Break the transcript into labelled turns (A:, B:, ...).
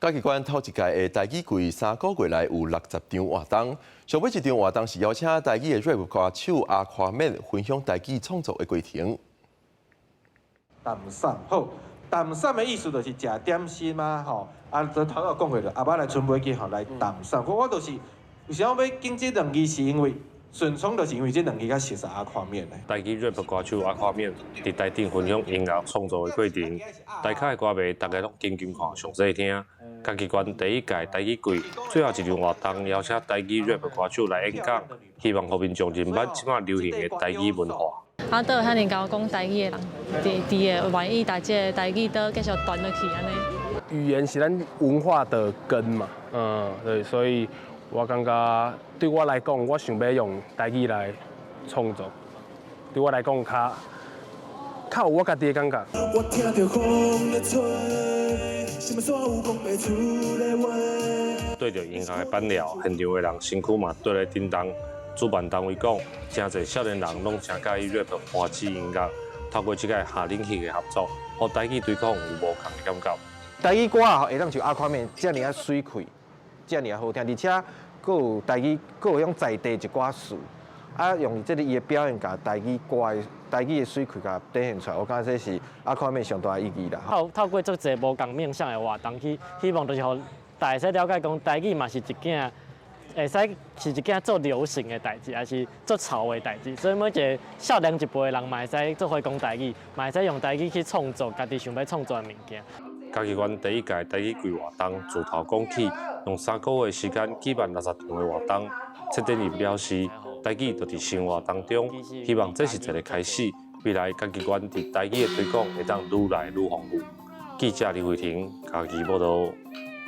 A: 嘉義縣頭一屆的台語季3個月內有60場活動，上尾一場活動是邀請台語的 rap 歌手阿誇免分享台語創作的過程。
B: 淡散好，淡散的意思就是食點心啊，吼，啊，頭拄講過了，阿媽來賰飛機吼來淡散。我就是為啥欲揀這兩字，是因為順聰就是因為這兩字較熟悉阿誇免的。
C: 台語 rap 歌手阿誇免佇台頂分享音樂創作的過程，台下的歌迷逐家攏緊緊看，上細聽。嘉義縣第一屆台語季最後一場活動，邀請台語 rap 歌手來演講，希望予民眾認捌這馬流行的台語文化。
D: 啊，都有遐爾𠢕講台語的人，佇佇個願意把這个台語都繼續傳落去按呢。
E: 語言是咱文化的根嘛，嗯，對，所以我感覺對我來講，我想欲用台語來創作，對我來講較較有我家己的感覺。
F: 我聽著風咧吹，心內煞有講袂出的話。
C: 對著音樂的板料，現場的人身軀嘛綴咧振動。主辦單位講，誠濟少年人攏誠佮意 rap 歡喜音樂，透過這個下領域的合作，予台語推廣有無仝的感覺。
B: 台語歌啊，會當像阿誇免遮爾仔媠氣，遮爾仔好聽，而且閣有台語，閣有種在地一寡詞，啊，用這个伊的表演，共台語歌的台語的媠氣共展現出來，我感覺這是阿誇免上大的意義啦。
G: 透透過足濟無仝面向的活動，去希望就是予大家會使了解講台語嘛是一件會使是一件足流行的代誌，抑是足潮的代誌。所以每一个少年一輩的人嘛會使做伙講台語，嘛會使用台語去創作家己想欲創作的物件。
C: 嘉義縣第一屆台語季活動自頭講起，用3個月時間舉辦60場的活動。策展人表示，台語就佇生活當中，希望這是一个開始，未來嘉義縣佇台語的推廣會當愈來愈豐富。記者李慧婷，嘉義報導。